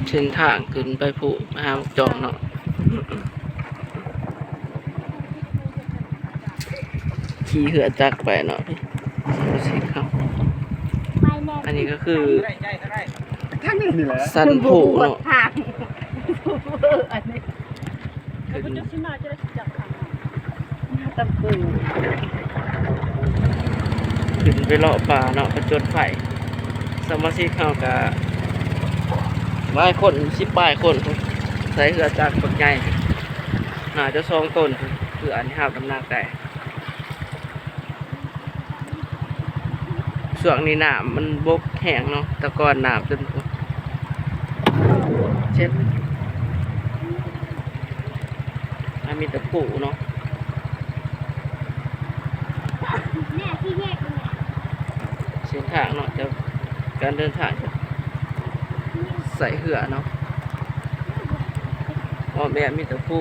ເສັ້ນທາງຂຶ້ນໄປພູຫາໝາກຈອງເນາະ ຂີ່ເຮືອຈັກໄປເນາະ ອັນນີ້ກໍຄື ທາງນີ້ນີ້ແຫຼະ ສັນພູເນາະ ທາງ ອັນນີ້ ຂຶ້ນ ຂຶ້ນໄປເລາະປ່າເນາະ ຜະຈົນໄພ ສະມາຊິກເຮົາກະຫຼາຍຄົນ ສິບປາຍຄົນ ໃສ່ເຮືອຈັກບັກໃຫຍ່ ໜ້າຈະສອງໂຕນ ເພື່ອອັນຮັບນ້ຳໜັກໄດ້. ຊ່ວງນີ້ນ້ຳມັນບົກແຮງເນາະ ແຕ່ກ່ອນນ້ຳຈົນ ເຊັດ ມັນມີແຕ່ພູເນາະ ເສັ້ນທາງເນາະ ຈະ ການເດີນທາງຈະໃຊ້ເຮືອເນາະ ອ້ອມແອ້ມມີແຕ່ພູ.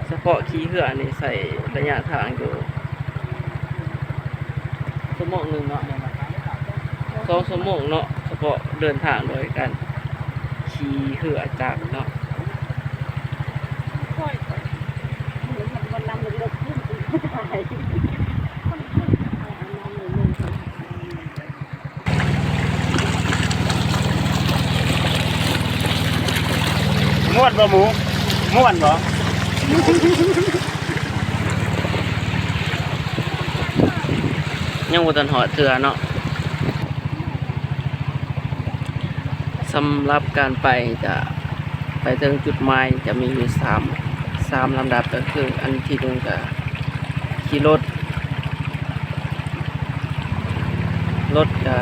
ສະເພາະຂີ່ເຮືອນີ້ໃຊ້ໄລຍະທາງຢູ່ຊົ່ວໂມງໜຶ່ງເນາະ ສອງຊົ່ວໂມງເນາະ ສະເພາະເດີນທາງໂດຍການຂີ່ເຮືອຈັກເນາະ. ມ່ວນບໍ່ໝູ? ມ່ວນບໍ່? ຍັງບໍ່ທັນຮອດເທື່ອເນາະ. ສຳລັບການໄປຈະ ໄປເຖິງຈຸດໝາຍຈະມີຢູ່ສາມ ສາມລຳດັບ ກໍຄືອັນທີໜຶ່ງກໍຂີ່ລົດ ລົດກໍ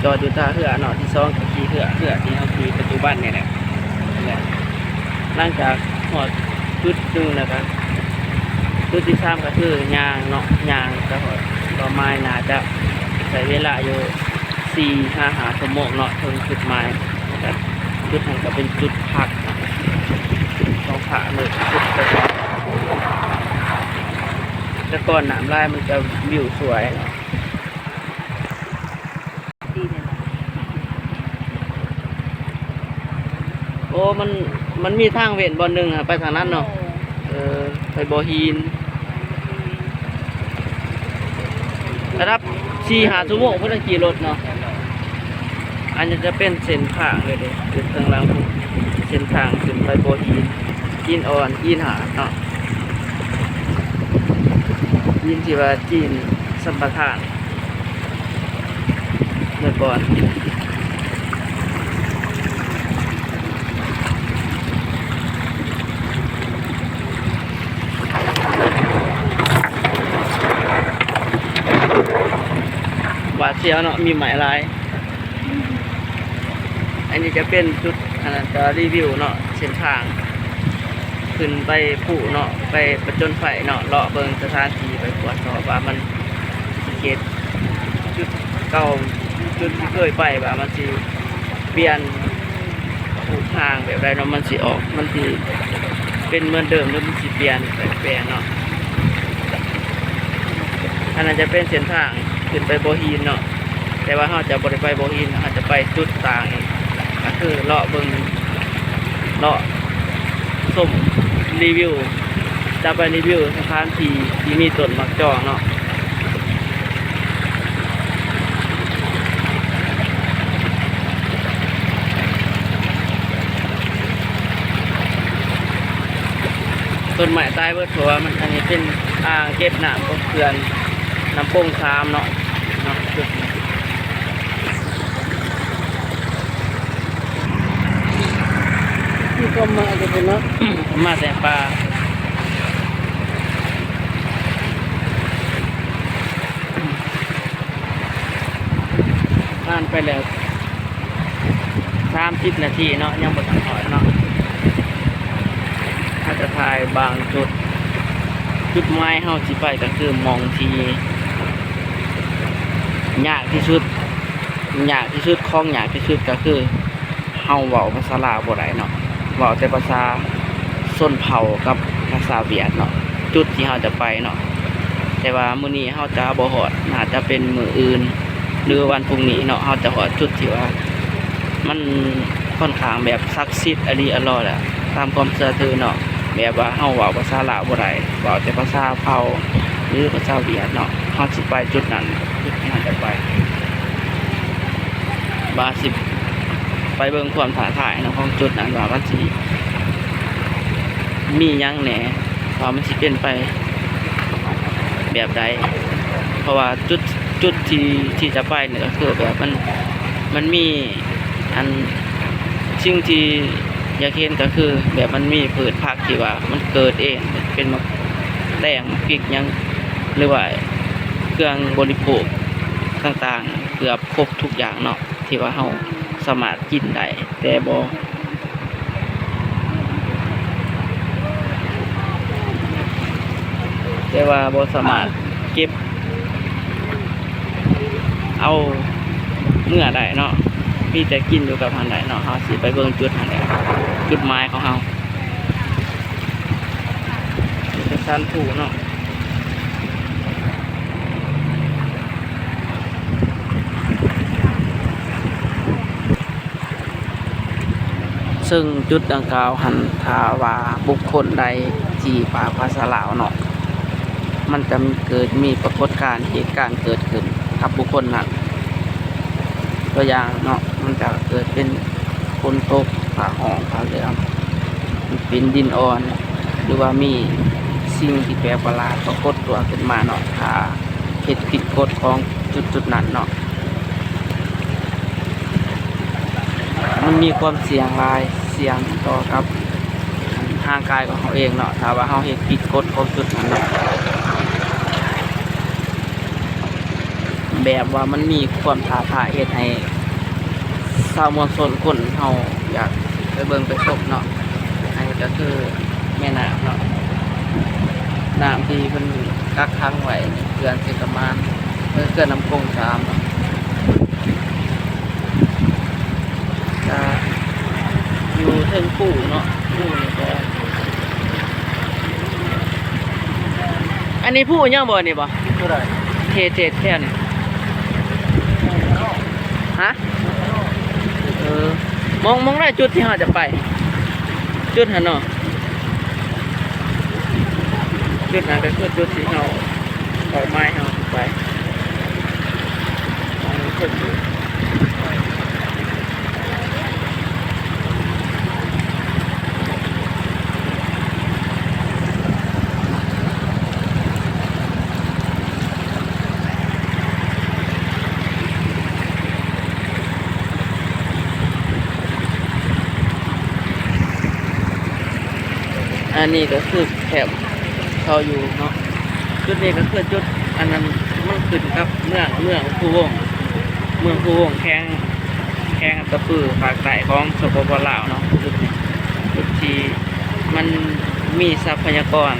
ຈອດຢູ່ທ່າເຮືອເນາະ, ທີສອງກໍຂີ່ເຮືອ ເຮືອທີ່ເຮົາຂີ່ປັດຈຸບັນນີ້ແຫຼະ. ແລະ ຫຼັງຈາກຮອດຈຸດໜຶ່ງແລ້ວກໍ ຈຸດທີສາມກໍຄືຍ່າງເນາະ, ຍ່າງໄປຮອດເປົ້າໝາຍ ໜ້າຈະໃຊ້ເວລາຢູ່ ສີ່ຫາຫ້າຊົ່ວໂມງເນາະ ເຖິງຈຸດໝາຍ. ແລ້ວກໍຈຸດນັ້ນກໍເປັນຈຸດພັກຂອງພະເລີຍ ຈຸດໄປ ແຕ່ກ່ອນນ້ຳຫຼາຍມັນຈະວິວສວຍເນາະ. ໂອ້ ມັນ ມັນມີທາງເວັ້ນບ່ອນໜຶ່ງ ໄປທາງນັ້ນເນາະ. ເອີ ໄປບໍ່ຫີນ ລະດັບສີ່ຫ້າຊົ່ວໂມງພຸ້ນ ຂີ່ລົດເນາະ. ອັນນີ້ຈະເປັນເສັ້ນທາງເລີຍເດ້ ຢູ່ເທິງຫຼັງພຸ້ນ ເສັ້ນທາງຂຶ້ນໄປບໍ່ຫີນ ຫີນອ່ອນ ຫີນຫາດເນາະ ຫີນທີ່ວ່າຈີນສຳປະທານ ເມື່ອກ່ອນ ຫວາດສຽວເນາະ ມີໄມ້ຫຼາຍ. ອັນນີ້ຈະເປັນຈຸດ ອັນນັ້ນ ຈະຣີວິວເນາະ ເສັ້ນທາງ ຂຶ້ນໄປພູເນາະ ໄປປະຈົນໄພເນາະ ເລາະເບິ່ງສະຖານທີ່ ໄປກວດສອບວ່າມັນເຂດຈຸດເກົ່າ ຈຸດທີ່ເຄີຍໄປວ່າມັນຊິປ່ຽນຮູບຮ່າງແບບໃດເນາະ ມັນຊິອອກ ມັນຊິເປັນເໝືອນເດີມ ຫຼືມັນຊິປ່ຽນແປງເນາະ. ອັນນັ້ນຈະເປັນເສັ້ນທາງຂຶ້ນໄປບໍ່ຫີນເນາະ. ແຕ່ວ່າເຮົາຈະບໍ່ໄດ້ໄປບໍ່ຫີນ ເຮົາຈະໄປຈຸດຕ່າງອີກ ກໍຄືເລາະເບິ່ງ ເລາະຊົມ ຣີວິວ ຈະໄປຣີວິວສະຖານທີ່ທີ່ມີຕົ້ນໝາກຈອງເນາະ. ຕົ້ນໄມ້ຕາຍເບິດ ເພາະວ່າມັນ ອັນນີ້ເປັນອ່າງເກັບນ້ຳຂອງເຂື່ອນນ້ຳໂຂງສາມເນາະ ເນາະ ຈຸດນີ້ ທີ່ເຂົາມາຈາກພຸ້ນເນາະ ມາແຕ່ປ່າ. ຜ່ານໄປແລ້ວສາມສິບນາທີເນາະ ຍັງບໍ່ທັນຮອດເນາະ. ເຮົາຈະຖ່າຍບາງຈຸດ ຈຸດໝາຍເຮົາຊິໄປກໍຄືໝ່ອງທີ່ຍາກທີ່ສຸດ ຍາກທີ່ສຸດ ຂອງຍາກທີ່ສຸດກໍຄື ເຮົາເວົ້າພາສາລາວບໍ່ໄດ້ເນາະ ເວົ້າແຕ່ພາສາຊົນເຜົ່າກັບພາສາຫວຽດເນາະ ຈຸດທີ່ເຮົາຈະໄປເນາະ. ແຕ່ວ່າມື້ນີ້ເຮົາຈະບໍ່ຮອດ ໜ້າຈະເປັນມື້ອື່ນ ຫຼືວັນພຸ່ງນີ້ເນາະ ເຮົາຈະຮອດຈຸດທີ່ວ່າມັນຄ່ອນຂ້າງແບບສັກສິດອີ່ຫຼີອີ່ຫຼໍແຫຼະ ຕາມຄວາມເຊື່ອຖືເນາະ. ແບບວ່າເຮົາເວົ້າພາສາລາວບໍ່ໄດ້ ເວົ້າແຕ່ພາສາເຜົ່າ ຫຼືພາສາຫວຽດເນາະ. ເຮົາຊິໄປຈຸດນັ້ນ ຈຸດທີ່ເຮົາຈະໄປ ວ່າຊິໄປເບິ່ງຄວາມທ້າທາຍເນາະ ຂອງຈຸດນັ້ນ ວ່າມັນຊິມີຫຍັງແດ່ ວ່າມັນຊິເປັນໄປແບບໃດ. ເພາະວ່າຈຸດ ຈຸດທີ່ ທີ່ຈະໄປນີ້ກໍຄືແບບມັນ ມັນມີ ອັນ ສິ່ງທີ່ຢາກເຫັນກໍຄືແບບມັນມີພືດຜັກທີ່ວ່າມັນເກີດເອງ ເປັນໝາກແຕງ ໝາກພິກຫຍັງ ຫຼືວ່າເຄື່ອງບໍລິໂພກຕ່າງໆ ເກືອບຄົບທຸກຢ່າງເນາະ ທີ່ວ່າເຮົາສາມາດກິນໄດ້ ແຕ່ບໍ່ ແຕ່ວ່າບໍ່ສາມາດເກັບເອົາເມືອໄດ້ເນາະ ມີແຕ່ກິນຢູ່ກັບຫັ້ນໄດ້ເນາະ. ເຮົາຊິໄປເບິ່ງຈຸດຫັ້ນແຫຼະ ຈຸດໝາຍຂອງເຮົາ ເປັນສັນພູເນາະ. ເຊິ່ງຈຸດດັ່ງກ່າວຫັ້ນ ຖ້າວ່າບຸກຄົນໃດທີ່ປາກພາສາລາວເນາະ ມັນຈະເກີດມີປາກົດການ ເຫດການເກີດຂຶ້ນກັບບຸກຄົນນັ້ນ. ຕົວຢ່າງເນາະ ມັນຈະເກີດເປັນຝົນຕົກ ຟ້າຮ້ອງ ຟ້າເຫຼືອມ ເປັນດິນອ່ອນ ຫຼືວ່າມີສິ່ງທີ່ແປກປະຫຼາດປາກົດຕົວຂຶ້ນມາເນາະ ຖ້າເຮັດຜິດກົດຂອງຈຸດໆນັ້ນເນາະ. ມັນມີຄວາມສ່ຽງຫຼາຍ ສ່ຽງຕໍ່ກັບຮ່າງກາຍຂອງເຮົາເອງເນາະ ຖ້າວ່າເຮົາເຮັດຜິດກົດຂອງຈຸດນັ້ນເນາະ. ແບບວ່າມັນມີຄວາມທ້າທາຍ ເຮັດໃຫ້ຊາວມວນຊົນຄົນເຮົາຢາກໄປເບິ່ງໄປຊົມເນາະ. ອັນນີ້ກໍຄືແມ່ນ້ຳເນາະ ນ້ຳທີ່ເພິ່ນກັກຂັງໄວ້ ເຂື່ອນເຊກະໝານ ເອີ ເຂື່ອນນ້ຳໂຂງສາມເນາະ. ກະຢູ່ເທິງພູເນາະ ພູນີ້ກະ ອັນນີ້ພູຫຍັງບໍ່ ນີ້ບໍ່? ຜູ້ໃດ? ເຂດ ເຂດແຖວນີ້ ຮະ? ເອີ ມອງ ມອງໄດ້ຈຸດທີ່ເຮົາຈະໄປ ຈຸດຫັ້ນເນາະ ຈຸດນັ້ນກໍຄືຈຸດທີ່ເຮົາ ເປົ້າໝາຍເຮົາໄປ ອັນນີ້ກໍຄືແຄມເຂົາຢູ່ເນາະ ຈຸດນີ້ກໍຄືຈຸດ ອັນນັ້ນ ມັນຂຶ້ນກັບເມືອງ ເມືອງພູວົງ ເມືອງພູວົງ ແຂວງ ແຂວງອັດຕະປື ພາກໃຕ້ຂອງ ສປປ ລາວເນາະ. ຈຸດນີ້ ຈຸດທີ່ມັນມີຊັບພະຍາກອນ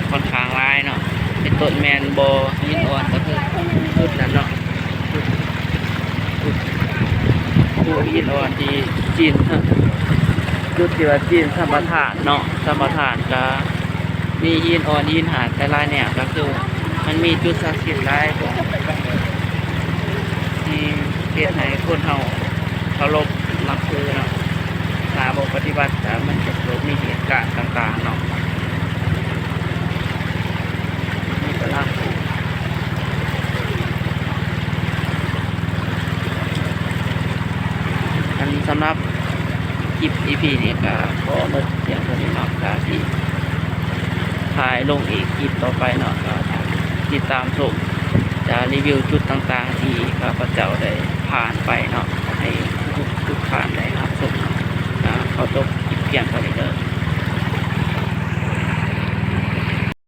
ຂ້ອນຂ້າງຫຼາຍເນາະ ເປັນຕົ້ນແມ່ນບໍ່ຫີນອ່ອນ ກໍຄືຈຸດນັ້ນເນາະ ຈຸດ ຈຸດພູຫີນອ່ອນທີ່ຈີນ ຈຸດທີ່ວ່າຈີນສຳປະທານເນາະ ສຳປະທານກະ ມີຫີນອ່ອນຫີນຫາດຫຼາຍໆແນວ ກໍຄືມັນມີຈຸດສັກສິດຫຼາຍບ່ອນ ທີ່ເຮັດໃຫ້ຄົນເຮົາເຄົາລົບນັບຖືເນາະ. ຖ້າບໍ່ປະຕິບັດ ກໍມັນຈະເກີດມີເຫດການຕ່າງໆເນາະ. ມີກະລາ ອັນສຳລັບຄລິບອີພີນີ້ກະຂໍໝົດພຽງເທົ່ານີ້ເນາະ ກະຊິຖ່າຍລົງອີກຄລິບຕໍ່ໄປເນາະ ກະຕິດຕາມຊົມ ຈະຣີວິວຈຸດຕ່າງໆທີ່ຂ້າພະເຈົ້າໄດ້ຜ່ານໄປເນາະ ໃຫ້ທຸກໆທ່ານໄດ້ຮັບຊົມເນາະ. ກະຂໍຈົບຄລິບພຽງເທົ່ານີ້ເດີ.